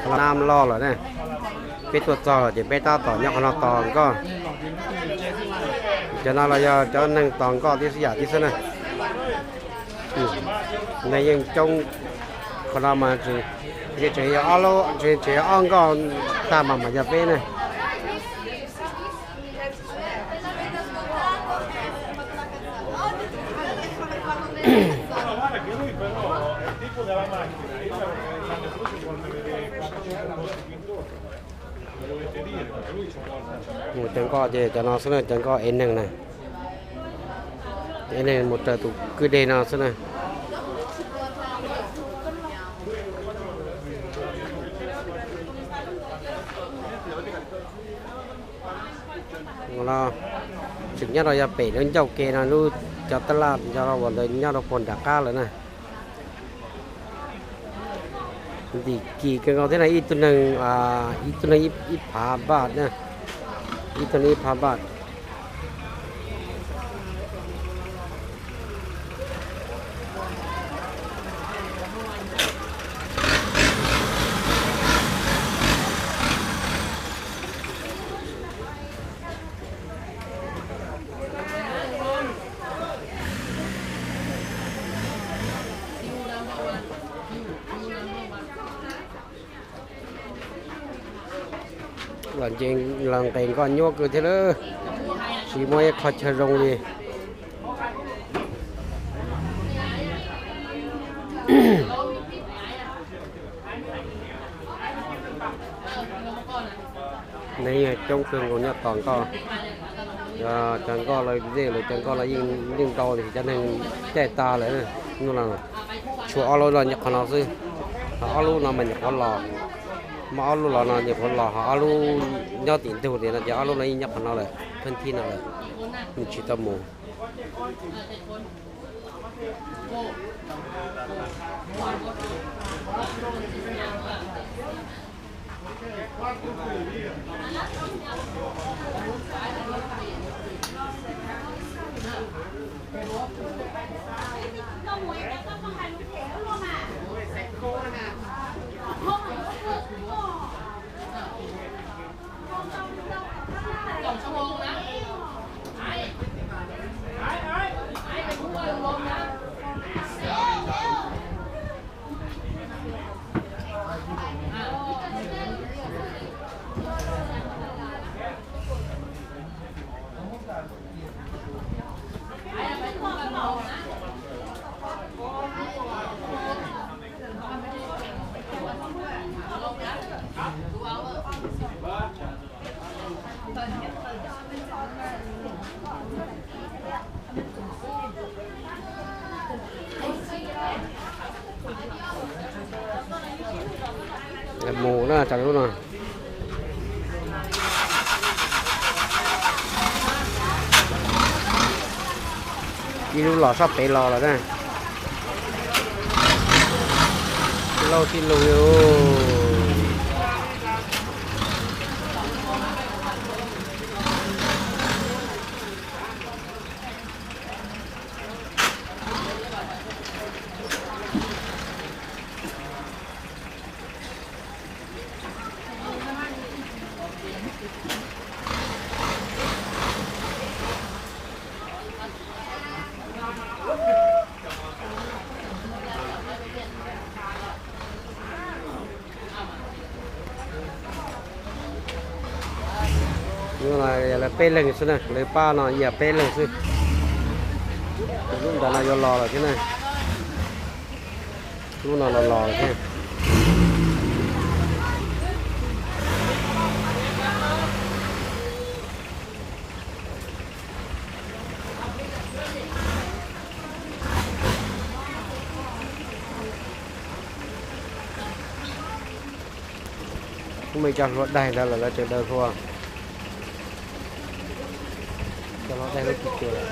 Nam los lawm ne, peb tuaj txog lawm ces peb tab tom nyob qhov no tos nkoj. Cov no los yog cov neeg tos nkoj tib si yam tib xwb na. Neeg yeej coob, qhov no mas tseem yog ob lub, tseem yog ob nkoj tag mas mas yog peb ne. Mus cav nkoj ces cov no xwb na, cav nkoj ev neeg na. Ev neeg mus raws tus kwj deg no xwb na. Tseem nyob rau yav pem lub ncauj ke no, lub cov tab laj cov uas ntawd nyob rau puag nram qab lawm na. Ntim kim kawg nkaus thiab na, ib tug neeg, ib tug neeg ib phav npaj na, ib tug neeg ib phav npaj. Los nce los nqes nkoj nyuaj kawg thiab lawm, tsis muaj ib qho chaw zoo li. Neeg coob kawg nkaus nyob tos nkoj. Cov nkoj los, lawv cov nkoj los yeej ntau tiam sis cov neeg caij tag lawm. Hnub no tshuav ob lub no nyob qhov no xwb, ho ob lub no mas nyuam qhuav los, muaj ob lub los no nyuam qhuav los, ho ob lub nyob tim ntug tias no ces ob lub no yeej nyob qhov no lawm, pheej thib no lawm, nws tsis tau mus. Mus na, tsam lub no. Ib lub los sab pem los lawm na. Lauj tij lug li. Lawv peb leeg xwb na, lawv pab no yog peb leeg xwb. Lub ntawd no yuav los lawm thiab na. Lub no los los lawm thiab. Kuj muaj ib co hlua daig ntawd lawm, lawv tseem daws hlua. Cov hlua daig lub kis tes lawm.